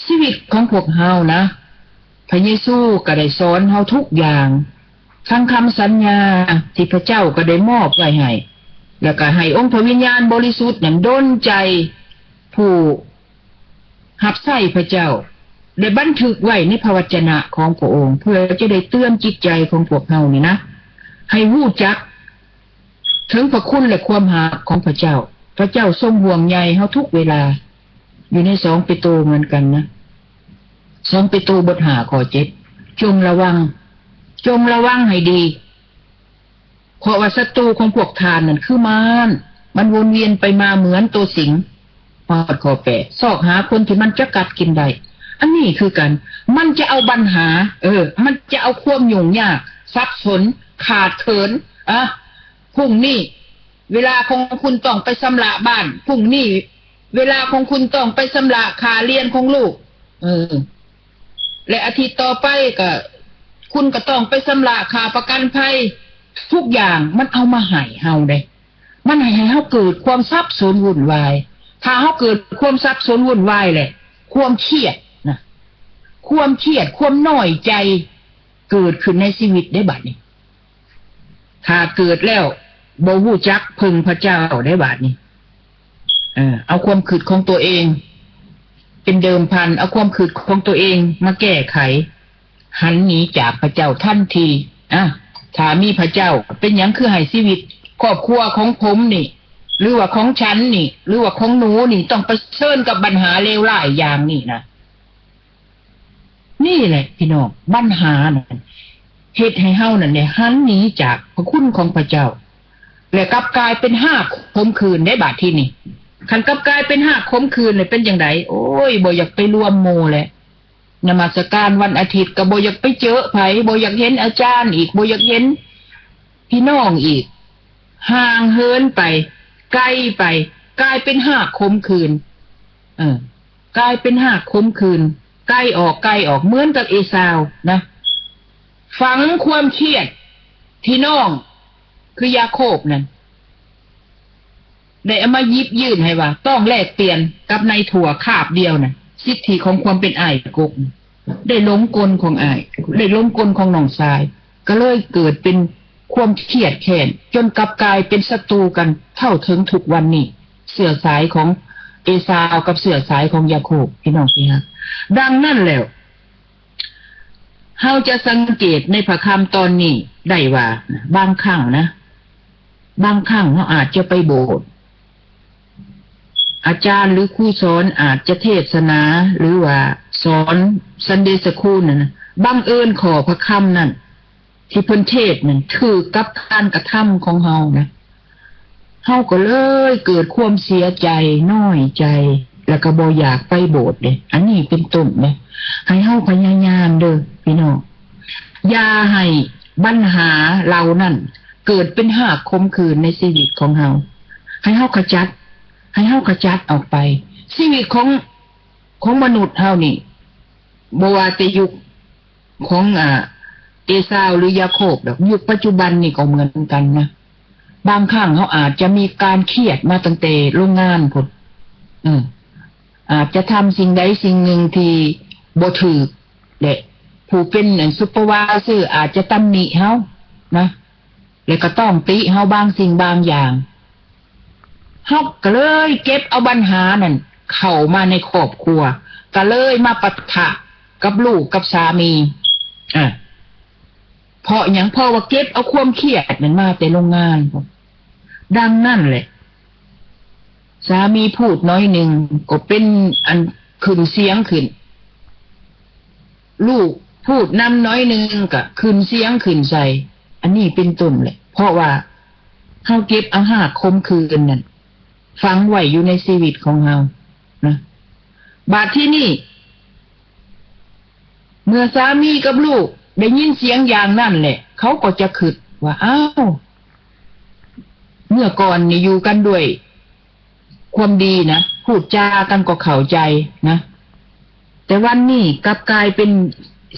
ຊີວິດຂອງພວກເຮົານະ ພະເຢຊູກໍໄດ້ສອນເຮົາທຸກຢ່າງ ທັງຄຳສັນຍາທີ່ພະເຈົ້າກໍໄດ້ມອບໄວ້ໃຫ້ ແລ້ວກໍໃຫ້ອົງພະວິນຍານບໍລິສຸດນັ້ນດົນໃຈຜູ້ຮັບໃຊ້ພະເຈົ້າ ໄດ້ບັນທຶກໄວ້ໃນພະວັດຈະນະຂອງພະອົງ ເພື່ອຈະໄດ້ເຕືອນຈິດໃຈຂອງພວກເຮົານີ້ນະ ໃຫ້ຮູ້ຈັກ ເຖິງພະຄຸນ ແລະ ຄວາມຮັກຂອງພະເຈົ້າ. ພະເຈົ້າຊົງຫ່ວງໃຍເຮົາທຸກເວລາ. ຢູ່ໃນສອງເປໂຕເໝືອນກັນນະ, ສອງເປໂຕບົດຫ້າຂໍ້ເຈັດ ຈົ່ງລະວັງ, ຈົ່ງລະວັງໃຫ້ດີ, ເພາະວ່າສັດຕູຂອງພວກທ່ານນັ້ນຄືມານ, ມັນວົນວຽນໄປມາເໝືອນໂຕສິງ. ຮອດຂໍ້ແປດ ຊອກຫາຄົນທີ່ມັນຈະກັດກິນໄດ້. ອັນນີ້ຄືກັນ, ມັນຈະເອົາບັນຫາ, ເອີ, ມັນຈະເອົາຄວາມຫຍຸ້ງຍາກ, ສັບສົນ, ຂາດເຂີນ, ອະ, ພຸ່ງນີ້ເວລາຂອງຄຸນຕ້ອງໄປຊຳລະບ້ານ, ພຸ່ງນີ້ເວລາຂອງຄຸນຕ້ອງໄປຊຳລະຄ່າຮຽນຂອງລູກ, ເອີ, ແລະ ອາທິດຕໍ່ໄປກໍ, ຄຸນກໍຕ້ອງໄປຊຳລະຄ່າປະກັນໄພ. ທຸກຢ່າງມັນເອົາມາໃຫ້ເຮົາເດ້. ມັນໃຫ້ ໃຫ້ເຮົາເກີດຄວາມສັບສົນວຸ່ນວາຍ. ຖ້າເຮົາເກີດຄວາມສັບສົນວຸ່ນວາຍແຫຼະ ຄວາມຄຽດນະ, ຄວາມຄຽດ, ຄວາມນ້ອຍໃຈ ເກີດຂຶ້ນໃນຊີວິດເດ້ບາດນີ້. ຖ້າເກີດແລ້ວບໍ່ຮູ້ຈັກເພິ່ງພະເຈົ້າເດ້ບາດນີ້. ເອີ, ເອົາຄວາມຄິດຂອງຕົວເອງເປັນເດີມພັນ, ເອົາຄວາມຄິດຂອງຕົວເອງມາແກ້ໄຂ. ຫັນໜີຈາກພະເຈົ້າທັນທີ. ອະ, ຖ້າມີພະເຈົ້າ, ເປັນຫຍັງຄືໃຫ້ຊີວິດຄອບຄົວຂອງຜົມນີ້ ຫຼືວ່າຂອງສັນນີ້ ຫຼືວ່າຂອງໜູນີ້ ຕ້ອງປະເຊີນກັບບັນຫາເລວຮ້າຍຢ່າງນີ້ນະ? ນີ້ແຫຼະພີ່ນ້ອງ, ບັນຫານັ້ນເຮັດໃຫ້ເຮົານັ້ນໄດ້ຫັນໜີຈາກພະຄຸນຂອງພະເຈົ້າ ແລະ ກັບກາຍເປັນຮາກຂົມຂື່ນເດ້ບາດທີນີ້. ຄັນກັບກາຍເປັນຮາກຂົມຂື່ນແລ້ວເປັນຈັ່ງໃດ? ໂອ້ຍ, ບໍ່ຢາກໄປລວມໝູ່ແຫຼະ. ນະມັດສະການວັນອາທິດກໍບໍ່ຢາກໄປເຈີໃຜ, ບໍ່ຢາກເຫັນອາຈານອີກ, ບໍ່ຢາກເຫັນພີ່ນ້ອງອີກ, ຫ່າງເຫີນໄປ, ໄກໄປ, ກາຍເປັນຮາກຂົມຂື່ນ, ເອີ, ກາຍເປັນຮາກຂົມຂື່ນ, ໄກອອກ, ໄກອອກ, ເໝືອນກັບເອຊາວນະ, ຝັງຄວາມຄຽດພີ່ນ້ອງ ຄືຢາໂຄບນັ້ນ ໄດ້ເອົາມາຫຍິບຍື່ນໃຫ້ວ່າຕ້ອງແລກປ່ຽນກັບນາຍຖົ່ວຄາບດຽວນະ, ສິດທິຂອງຄວາມເປັນອ້າຍກົກ ໄດ້ຫຼົງກົນຂອງອ້າຍ, ໄດ້ຫຼົງກົນຂອງນ້ອງຊາຍ, ກໍເລີຍເກີດເປັນຄວາມຄຽດແຄ້ນ ຈົນກັບກາຍເປັນສັດຕູກັນເທົ່າເຖິງທຸກວັນນີ້, ເຊື້ອສາຍຂອງເອຊາວກັບເຊື້ອສາຍຂອງຢາໂຄບ, ພີ່ນ້ອງທີ່ຮັກ. ດັ່ງນັ້ນແລ້ວ, ເຮົາຈະສັງເກດໃນພະຄຳຕອນນີ້ໄດ້ວ່າ ບາງຄັ້ງນະ, ບາງຄັ້ງເຮົາອາດຈະໄປໂບດ, ອາຈານ ຫຼື ຄູສອນອາດຈະເທດສະໜາ ຫຼືວ່າສອນ Sunday School ນັ້ນນະ, ບັງເອີນຂໍ້ພະຄຳນັ້ນ ທີ່ເພິ່ນເທດນັ້ນຖືກກັບການກະທຳຂອງເຮົານະ, ເຮົາກໍເລີຍເກີດຄວາມເສຍໃຈ, ນ້ອຍໃຈ, ແລ້ວກໍບໍ່ຢາກໄປໂບດເດ້. ອັນນີ້ເປັນຕົ້ນເດ້. ໃຫ້ເຮົາພະຍາຍາມເດີ້ພີ່ນ້ອງ, ຢ່າໃຫ້ບັນຫາເຫຼົ່ານັ້ນເກີດເປັນຮາກຂົມຂື່ນໃນຊີວິດຂອງເຮົາ. ໃຫ້ເຮົາຂະຈັດ, ໃຫ້ເຮົາຂະຈັດອອກໄປ. ຊີວິດຂອງ, ຂອງມະນຸດເຮົານີ້, ບໍ່ວ່າແຕ່ຍຸກ ຂອງ ອາ ເອຊາວ ຫຼື ຢາໂຄບດອກ, ຍຸກປັດຈຸບັນນີ້ກໍເໝືອນກັນນະ. ບາງຄັ້ງເຮົາອາດຈະມີການຄຽດມາຕັ້ງແຕ່ໂລງງານພຸ້ນ, ເອີ, ອາດຈະທຳສິ່ງໃດສິ່ງໜຶ່ງທີ່ບໍ່ຖືກ ແລະ ຜູ້ເປັນ ອັນ supervisor ອາດຈະຕຳໜິເຮົານະ. ແລະກໍຕ້ອງຕິເຮົາບາງສິ່ງບາງຢ່າງ, ເຮົາກໍເລີຍເກັບເອົາບັນຫານັ້ນເຂົ້າມາໃນຄອບຄົວ, ກໍເລີຍມາປະທະກັບລູກກັບສາມີ. ອາ ເພາະຫຍັງ? ເພາະວ່າເກັບເອົາຄວາມຄຽດນັ້ນມາແຕ່ໂລງງານ. ດັ່ງນັ້ນແຫຼະ ສາມີພູດໜ້ອຍໜຶ່ງກໍເປັນອັນຂຶ້ນສຽງຂຶ້ນ, ລູກພູດນຳໜ້ອຍໜຶ່ງກໍຂຶ້ນສຽງຂຶ້ນໃສ່, ອັນນີ້ເປັນຕົ້ນແຫຼະ. ເພາະວ່າເຮົາເກັບເອົາຮາກຂົມຂື່ນນັ້ນຝັງໄວ້ຢູ່ໃນຊີວິດຂອງເຮົານະ. ບາດທີນີ້ ເມື່ອສາມີກັບລູກໄດ້ຍິນສຽງຢ່າງນັ້ນແຫຼະ, ເຂົາກໍຈະຄິດວ່າ, ອ້າວ, ເມື່ອກ່ອນນີ້ຢູ່ກັນດ້ວຍຄວາມດີນະ, ພູດຈາກັນກໍເຂົ້າໃຈນະ, ແຕ່ວັນນີ້ກັບກາຍເປັນ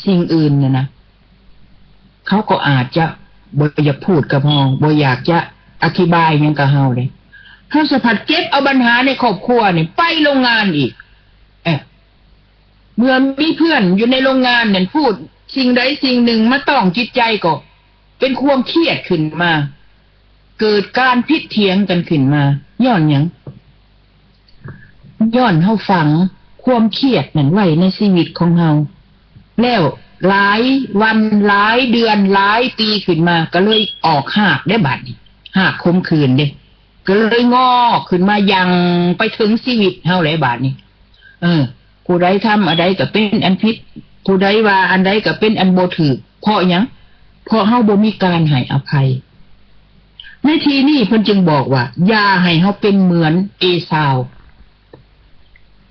ສິ່ງອື່ນນະນະ. ເຂົາກໍອາດຈະບໍ່ຢາກພູດກັບເຮົາ, ບໍ່ຢາກຈະອະທິບາຍຫຍັງກັບເຮົາເດ້. ເຮົາສະພັດເກັບເອົາບັນຫາໃນຄອບຄົວນີ້ໄປໂລງງານອີກ. ເອີ. ເມື່ອມີເພື່ອນຢູ່ໃນໂລງງານນັ້ນ ພູດສິ່ງໃດສິ່ງໜຶ່ງມາຕ້ອງຈິດໃຈ ກໍເປັນຄວາມຄຽດຂຶ້ນມາ, ເກີດການຜິດຖຽງກັນຂຶ້ນມາ. ຍ້ອນຫຍັງ? ຍ້ອນເຮົາຝັງຄວາມຄຽດນັ້ນໄວ້ໃນຊີວິດຂອງເຮົາ ແລ້ວຫຼາຍວັນ ຫຼາຍເດືອນ ຫຼາຍປີຂຶ້ນມາ ກໍເລີຍອອກຮາກເດ້ບາດນີ້, ຮາກຂົມຂື່ນເດ້ ກໍເລີຍງອກຂຶ້ນມາ ຍັ່ງໄປເຖິງຊີວິດເຮົາແຫຼະບາດນີ້. ເອີ ຜູ້ໃດທຳອັນໃດກໍເປັນອັນຜິດ, ຜູ້ໃດວ່າອັນໃດກໍເປັນອັນບໍ່ຖືກ. ເພາະຫຍັງ? ເພາະເຮົາບໍ່ມີການໃຫ້ອະໄພ. ໃນທີ່ນີ້ເພິ່ນຈຶ່ງບອກວ່າ ຢ່າໃຫ້ເຮົາເປັນເໝືອນເອຊາວ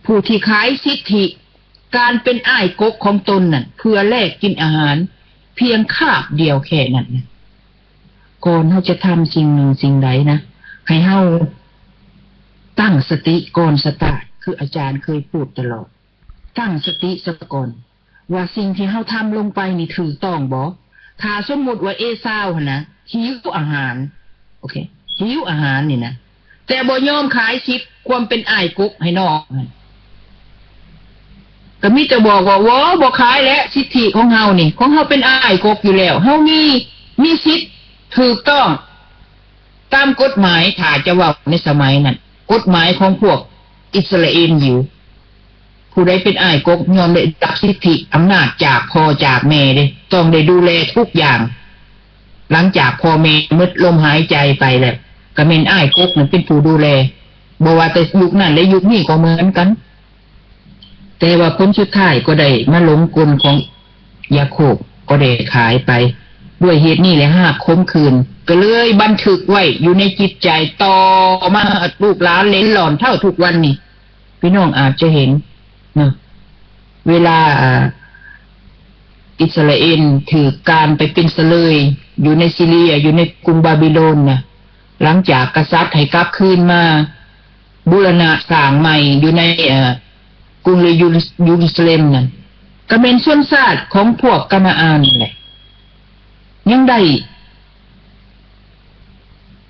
ຜູ້ທີ່ຂາຍສິດທິການເປັນອ້າຍກົກຂອງຕົນນັ້ນ ເພື່ອແລກກິນອາຫານພຽງຄາບດຽວແຄ່ນັ້ນນະ. ກ່ອນເຮົາຈະທຳສິ່ງໜຶ່ງສິ່ງໃດນະ ໃຫ້ເຮົາຕັ້ງສະຕິກ່ອນສະຕາດ ຄືອາຈານເຄີຍພູດຕະຫຼອດ. ຕັ້ງສະຕິສາກ່ອນວ່າສິ່ງທີ່ເຮົາທຳລົງໄປນີ້ຖືກຕ້ອງບໍ່? ຖ້າສົມມຸດວ່າເອຊາວຫັ້ນນະ ຫິວອາຫານ, ໂອເຄ, ຫິວອາຫານນີ້ນະ, ແຕ່ບໍ່ຍອມຂາຍສິດຄວາມເປັນອ້າຍກົກໃຫ້ນ້ອງຫັ້ນ, ກໍມີແຕ່ບອກວ່າ ໂອ້ ບໍ່ຂາຍແຫຼະ, ສິດທິຂອງເຮົານີ້, ຂອງເຮົາເປັນອ້າຍກົກຢູ່ແລ້ວ, ເຮົາມີ ມີສິດຖືກຕ້ອງຕາມກົດໝາຍ, ຖ້າຈະເວົ້າໃນສະໄໝນັ້ນ, ກົດໝາຍຂອງພວກອິດສະຣາເອນຢິວ. ຜູ້ໃດເປັນອ້າຍກົກ ຍ່ອມໄດ້ຮັບສິດທິອຳນາດຈາກພໍ່ຈາກແມ່ເດ້, ຕ້ອງໄດ້ດູແລທຸກຢ່າງ. ຫຼັງຈາກພໍ່ແມ່ໝົດລົມຫາຍໃຈໄປແລ້ວ, ກໍແມ່ນອ້າຍກົກນັ້ນເປັນຜູ້ດູແລ, ບໍ່ວ່າແຕ່ຍຸກນັ້ນ ແລະ ຍຸກນີ້ກໍເໝືອນກັນ. ແຕ່ວ່າຜົນສຸດທ້າຍກໍໄດ້ມາຫຼົງກົນຂອງຢາໂຄບ, ກໍໄດ້ຂາຍໄປ. ດ້ວຍເຫດນີ້ແຫຼະ ຮາກຂົມຂື່ນກໍເລີຍບັນທຶກໄວ້ຢູ່ໃນຈິດໃຈ, ຕໍ່ມາລູກຫຼານເຫຼັນຫຼອນເທົ່າທຸກວັນນີ້. ພີ່ນ້ອງອາດຈະເຫັນເນາະ, ເວລາ ອ່າ ອິດສະຣາເອນຖືກການໄປເປັນສະເລີຍຢູ່ໃນຊີເຣຍ, ຢູ່ໃນກຸງບາບິໂລນນະ, ຫຼັງຈາກກະສັດໃຫ້ກັບຄືນມາ ບູລະນະສ້າງໃໝ່ຢູ່ໃນ ເອີ ກຸງເຢຣູຊາເລັມນັ້ນ, ກໍແມ່ນຊົນຊາດຂອງພວກການາອານນັ້ນແຫຼະ ຍັງໄດ້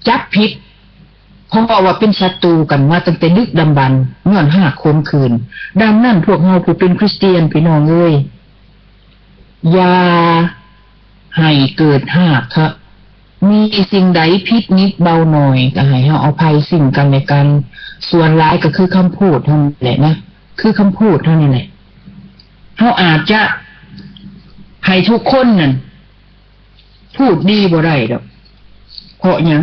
ຈັບຜິດ, ເພາະວ່າເປັນສັດຕູກັນມາຕັ້ງແຕ່ດຶກດຳບັນ ຍ້ອນຮາກຂົມຂື່ນ. ດັ່ງນັ້ນ ພວກເຮົາຜູ້ເປັນຄຣິສຕຽນ ພີ່ນ້ອງເອີຍ, ຢ່າໃຫ້ເກີດຮາກເຖາະ. ມີສິ່ງໃດຜິດນິດເບົາໜ້ອຍ ກໍໃຫ້ເຮົາອະໄພຊຶ່ງກັນແລະກັນ. ສ່ວນຫຼາຍກໍຄືຄຳພູດເທົ່ານັ້ນແຫຼະນະ, ຄືຄຳພູດເທົ່ານັ້ນແຫຼະ. ເຮົາອາດຈະໃຫ້ທຸກຄົນນັ້ນພູດດີບໍ່ໄດ້ດອກ. ເພາະຫຍັງ?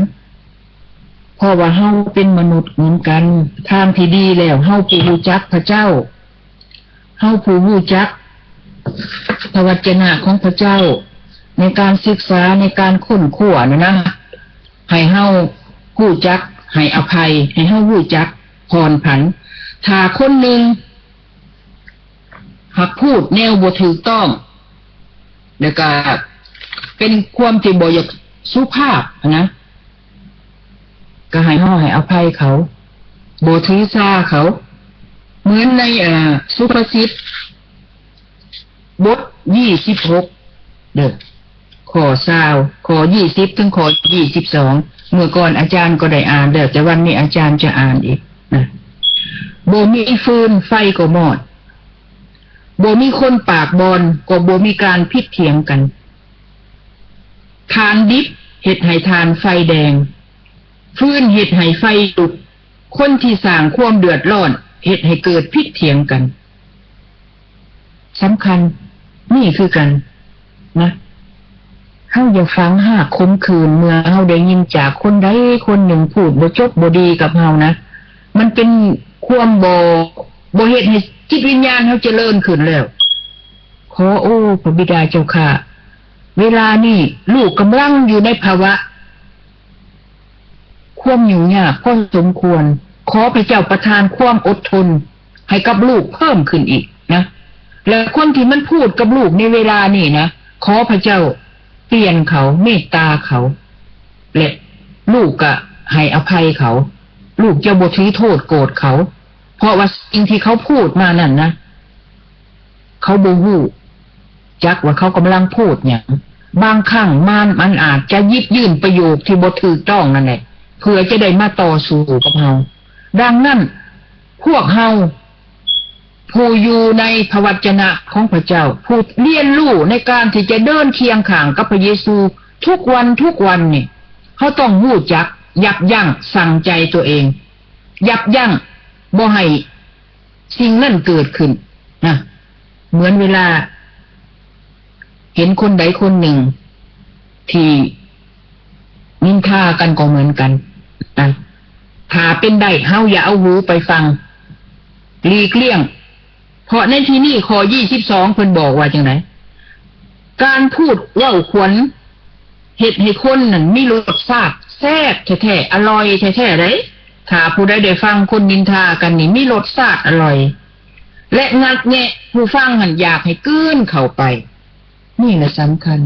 ເພາະວ່າເຮົາເປັນມະນຸດເໝືອນກັນ. ທາງທີ່ດີແລ້ວ ເຮົາຜູ້ຮູ້ຈັກພະເຈົ້າ, ເຮົາຜູ້ຮູ້ຈັກພະວັດຈະນະຂອງພະເຈົ້າ, ໃນການສຶກສາ, ໃນການຄົ້ນຄວ້ານັ້ນນະ, ໃຫ້ເຮົາຮູ້ຈັກໃຫ້ອະໄພ, ໃຫ້ເຮົາຮູ້ຈັກຜ່ອນຜັນ. ຖ້າຄົນໜຶ່ງຫາກພູດແນວບໍ່ຖືກຕ້ອງ ແລ້ວກະເປັນຄວາມທີ່ບໍ່ຢາກສຸພາບນະ, ກໍໃຫ້ເຮົາໃຫ້ອະໄພເຂົາ, ບໍ່ຖືສາເຂົາ. ເໝືອນໃນ ເອີ ສຸພາສິດບົດຊາວຫົກເດີ້, ຂໍ້ຊາວ ຂໍ້ຊາວເຖິງຂໍ້ຊາວສອງ. ເມື່ອກ່ອນອາຈານກໍໄດ້ອ່ານແລ້ວ, ແຕ່ວັນນີ້ອາຈານຈະອ່ານອີກນະ. ບໍ່ມີຟືນ ໄຟກໍມອດ, ບໍ່ມີຄົນປາກບ່ອນ ກໍບໍ່ມີການຜິດຖຽງກັນ. ຖ່ານດິບເຮັດໃຫ້ຖ່ານໄຟແດງ, ຟືນເຮັດໃຫ້ໄຟລຸກ, ຄົນທີ່ສ້າງຄວາມເດືອດຮ້ອນເຮັດໃຫ້ເກີດຜິດຖຽງກັນ. ສຳຄັນ ນີ້ຄືກັນນະ, ເຮົາຢ່າຝັງຮາກຂົມຂື່ນ ເມື່ອເຮົາໄດ້ຍິນຈາກຄົນໃດຄົນໜຶ່ງພູດບໍ່ຈົບບໍ່ດີກັບເຮົານະ. ມັນເປັນຄວາມບໍ່ ບໍ່ເຮັດໃຫ້ຈິດວິນຍານເຮົາຈະເລີນຂຶ້ນແລ້ວ. ຂໍ ໂອ້ ພະບິດາເຈົ້າຂ້າ, ເວລານີ້ລູກກຳລັງຢູ່ໃນພາວະຄວາມຫຍຸ້ງຍາກພໍສົມຄວນ. ຂໍພະເຈົ້າປະທານຄວາມອົດທົນໃຫ້ກັບລູກເພີ່ມຂຶ້ນອີກນະ. ແລະ ຄົນທີ່ມັນພູດກັບລູກໃນເວລານີ້ນະ, ຂໍພະເຈົ້າປ່ຽນເຂົາ, ເມດຕາເຂົາ, ແລະ ລູກກະໃຫ້ອະໄພເຂົາ. ລູກຈະບໍ່ຖືໂທດໂກດເຂົາ, ເພາະວ່າສິ່ງທີ່ເຂົາພູດມານັ້ນນະ, ເຂົາບໍ່ຮູ້ຈັກວ່າເຂົາກຳລັງພູດຫຍັງ. ບາງຄັ້ງມານມັນອາດຈະຫຍິບຢືມປະໂຫຍກທີ່ບໍ່ຖືກຕ້ອງນັ້ນແຫຼະ ເພື່ອຈະໄດ້ມາຕໍ່ສູ້ກັບເຮົາ. ດັ່ງນັ້ນ ພວກເຮົາ ຜູ້ຢູ່ໃນພະວັດຈະນະຂອງພະເຈົ້າ, ຜູ້ຮຽນຮູ້ໃນການທີ່ຈະເດີນຄຽງຂ້າງກັບພະເຢຊູທຸກວັນ, ທຸກວັນນີ້ ເຮົາຕ້ອງຮູ້ຈັກຢັບຢັ້ງ, ຊັ່ງໃຈຕົວເອງ, ຢັບຢັ້ງບໍ່ໃຫ້ສິ່ງນັ້ນເກີດຂຶ້ນນະ. ເໝືອນເວລາເຫັນຄົນໃດຄົນໜຶ່ງທີ່ ນິນທາກັນກໍເໝືອນກັນນະ. ຖ້າເປັນໄດ້ ເຮົາຢ່າເອົາຫູໄປຟັງ, ຫຼີກລ່ຽງ. ເພາະໃນທີ່ນີ້ ຂໍ້ຊາວສອງ ເພິ່ນບອກວ່າຈັ່ງໃດ? ການພູດເວົ້າຂວັນເຮັດໃຫ້ຄົນນັ້ນມີລົດຊາດແຊບແທ້ໆ, ອະລ່ອຍແທ້ໆໃດ໋. ຖ້າຜູ້ໃດໄດ້ຟັງຄົນນິນທາກັນນີ້ ມີລົດຊາດອະລ່ອຍ ແລະ ງັດແງະຜູ້ຟັງຫັ້ນຢາກໃຫ້ກືນເຂົ້າໄປ. ນີ້ລະສຳຄັນ.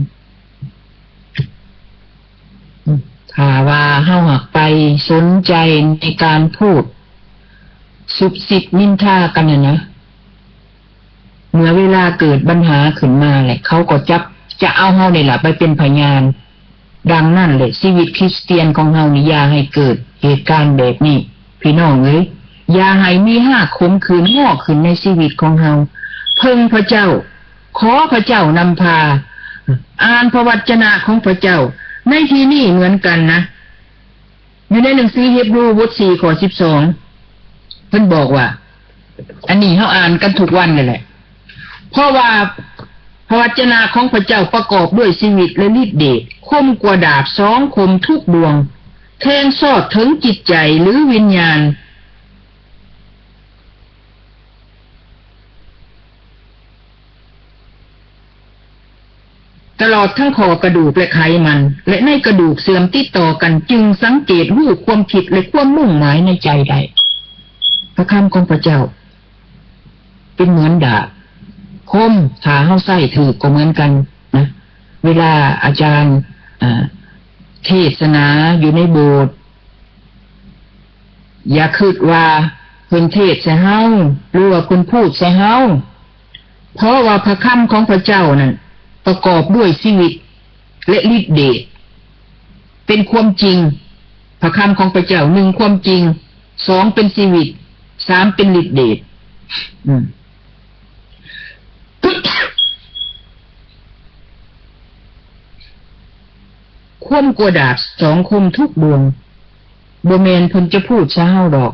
ຖ້າວ່າເຮົາຫາກໄປສົນໃຈໃນການພູດຊຸບຊິບນິນທາກັນຫັ້ນນະ, ເມື່ອເວລາເກີດບັນຫາຂຶ້ນມາແຫຼະ ເຂົາກໍຈັບ ຈະເອົາເຮົານີ້ລະໄປເປັນພະຍານ. ດັ່ງນັ້ນແຫຼະ ຊີວິດຄຣິສຕຽນຂອງເຮົານີ້ ຢ່າໃຫ້ເກີດເຫດການແບບນີ້. ພີ່ນ້ອງເອີຍ, ຢ່າໃຫ້ມີຮາກຂົມຂື່ນງອກຂຶ້ນໃນຊີວິດຂອງເຮົາ. ເພິ່ງພະເຈົ້າ, ຂໍພະເຈົ້ານຳພາ, ອ່ານພະວັດຈະນະຂອງພະເຈົ້າໃນທີ່ນີ້ເໝືອນກັນນະ. ຢູ່ໃນໜັງສືເຮັບຣູບົດສີ່ ຂໍ້ສິບສອງ ເພິ່ນບອກວ່າ, ອັນນີ້ເຮົາອ່ານກັນທຸກວັນນັ້ນແຫຼະ. ເພາະວ່າພະວັດຈະນະຂອງພະເຈົ້າປະກອບດ້ວຍຊີວິດ ແລະ ລິດເດດ, ຄົມກວ່າດາບສອງຄົມທຸກດວງ, ແທງຊອດເຖິງຈິດໃຈ ຫຼື ວິນຍານ, ຕະຫຼອດທັງຂໍ້ກະດູກ ແລະ ໄຂມັນ, ແລະ ໃນກະດູກເຊື່ອມຕິດຕໍ່ກັນ, ຈຶ່ງສັງເກດຮູ້ຄວາມຄິດ ແລະ ຄວາມມຸ່ງໝາຍໃນໃຈໄດ້. ພະຄຳຂອງພະເຈົ້າ ເປັນເໝືອນດາບຄົມ, ຖ້າເຮົາໃຊ້ຖືກກໍເໝືອນກັນນະ. ເວລາອາຈານ ເອີ ເທດສະໜາຢູ່ໃນໂບດ, ຢ່າຄິດວ່າເພິ່ນເທດໃສ່ເຮົາ ຫຼືວ່າເພິ່ນພູດໃສ່ເຮົາ, ເພາະວ່າພະຄຳຂອງພະເຈົ້ານັ້ນປະກອບດ້ວຍຊີວິດ ແລະ ລິດເດດ, ເປັນຄວາມຈິງ. ພະຄຳຂອງພະເຈົ້າ ໜຶ່ງ ຄວາມຈິງ, ສອງ ເປັນຊີວິດ, ສາມ ເປັນລິດເດດ. ອືມ ຄົມກວ່າດາບສອງຄົມທຸກດວງ. ບໍ່ແມ່ນເພິ່ນຈະພູດໃສ່ເຮົາດອກ,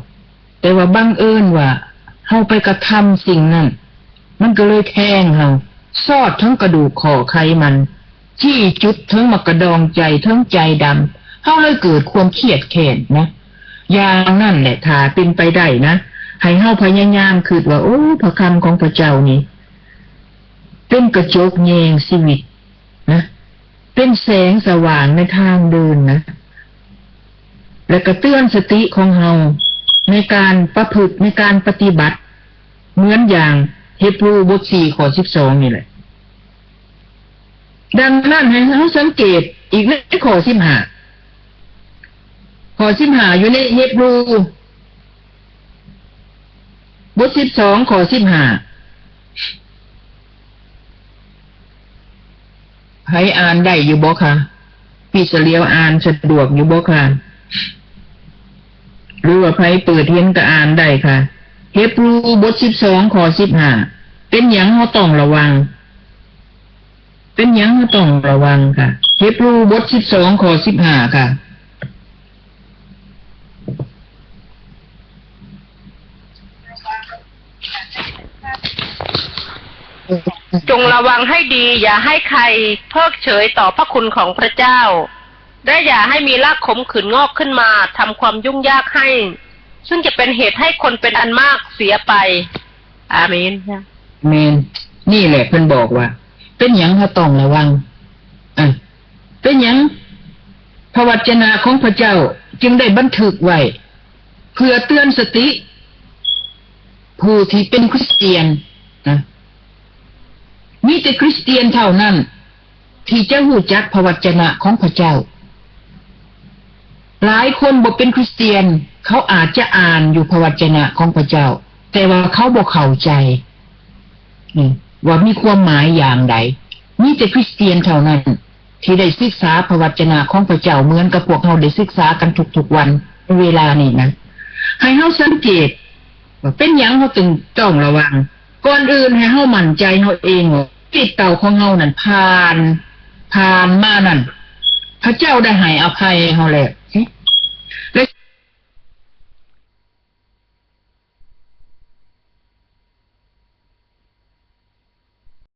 ແຕ່ວ່າບັງເອີນວ່າເຮົາໄປກະທຳສິ່ງນັ້ນ, ມັນກໍເລີຍແທງເຮົາ, ຊອດເຖິງກະດູກຂໍ້ໄຂມັນ, ຊີ້ຈຸດເຖິງໝາກກະດອງໃຈ, ເຖິງໃຈດຳ, ເຮົາເລີຍເກີດຄວາມຄຽດແຄ້ນນະ. ຢ່າງນັ້ນແຫຼະ, ຖ້າເປັນໄປໄດ້ນະ, ໃຫ້ເຮົາພະຍາຍາມຄິດວ່າ, ໂອ້, ພະຄຳຂອງພະເຈົ້ານີ້ ເປັນກະຈົກແຍງຊີວິດນະ, ເປັນແສງສະຫວ່າງໃນທາງເດີນນະ, ແລະ ກະເຕືອນສະຕິຂອງເຮົາໃນການປະພຶດ, ໃນການປະຕິບັດ, ເໝືອນຢ່າງເຮັບຣູບົດສີ່ ຂໍ້ສິບສອງນີ້ແຫຼະ. ດັ່ງນັ້ນໃຫ້ເຮົາສັງເກດອີກໃນຂໍ້ສິບຫ້າ, ຂໍ້ສິບຫ້າ ຢູ່ໃນເຮັບຣູ ບົດສິບສອງ ຂໍ້ສິບຫ້າ ໃຜອ່ານໄດ້ຢູ່ບໍ່ຄະ? ພີ່ສະຫຼຽວອ່ານສະດວກຢູ່ບໍ່ຄະ? ຫຼືວ່າໃຜເປີດເຫັນກໍອ່ານໄດ້ຄະ? ເຮັບຣູບົດສິບສອງ ຂໍ້ສິບຫ້າ ເປັນຫຍັງເຮົາຕ້ອງລະວັງ? ເປັນຫຍັງເຮົາຕ້ອງລະວັງຄະ? ເຮັບຣູບົດສິບສອງ ຂໍ້ສິບຫ້າ ຄະ. จงระวังให้ดี อย่าให้ใครเพิกเฉยต่อพระคุณของพระเจ้า และอย่าให้มีรากขมขื่นงอกขึ้นมาทำความยุ่งยากให้ ซึ่งจะเป็นเหตุให้คนเป็นอันมากเสียไป ອາເມນ. ແມ່ນ. ນີ້ແຫຼະເພິ່ນບອກວ່າ ເປັນຫຍັງເຮົາຕ້ອງລະວັງ? ອາ ເປັນຫຍັງພະວັດຈະນະຂອງພະເຈົ້າຈຶ່ງໄດ້ບັນທຶກໄວ້ ເພື່ອເຕືອນສະຕິຜູ້ທີ່ເປັນຄຣິສຕຽນນະ? ມີແຕ່ຄຣິສຕຽນເທົ່ານັ້ນ ທີ່ຈະຮູ້ຈັກພະວັດຈະນະຂອງພະເຈົ້າ. ຫຼາຍຄົນບໍ່ເປັນຄຣິສຕຽນ, ເຂົາອາດຈະອ່ານຢູ່ພະວັດຈະນະຂອງພະເຈົ້າ, ແຕ່ວ່າເຂົາບໍ່ເຂົ້າໃຈ ອືມ ວ່າມີຄວາມໝາຍຢ່າງໃດ. ມີແຕ່ຄຣິສຕຽນເທົ່ານັ້ນ ທີ່ໄດ້ສຶກສາພະວັດຈະນະຂອງພະເຈົ້າ ເໝືອນກັບພວກເຮົາໄດ້ສຶກສາກັນທຸກໆວັນເວລານີ້ນະ. ໃຫ້ເຮົາສັງເກດວ່າເປັນຫຍັງເຮົາຈຶ່ງຕ້ອງລະວັງ. ກ່ອນອື່ນໃຫ້ເຮົາໝັ້ນໃຈເຮົາເອງວ່າ ຊີວິດເກົ່າຂອງເຮົານັ້ນ ຜ່ານ ຜ່ານມານັ້ນ ພະເຈົ້າໄດ້ໃຫ້ອະໄພເຮົາແລ້ວ.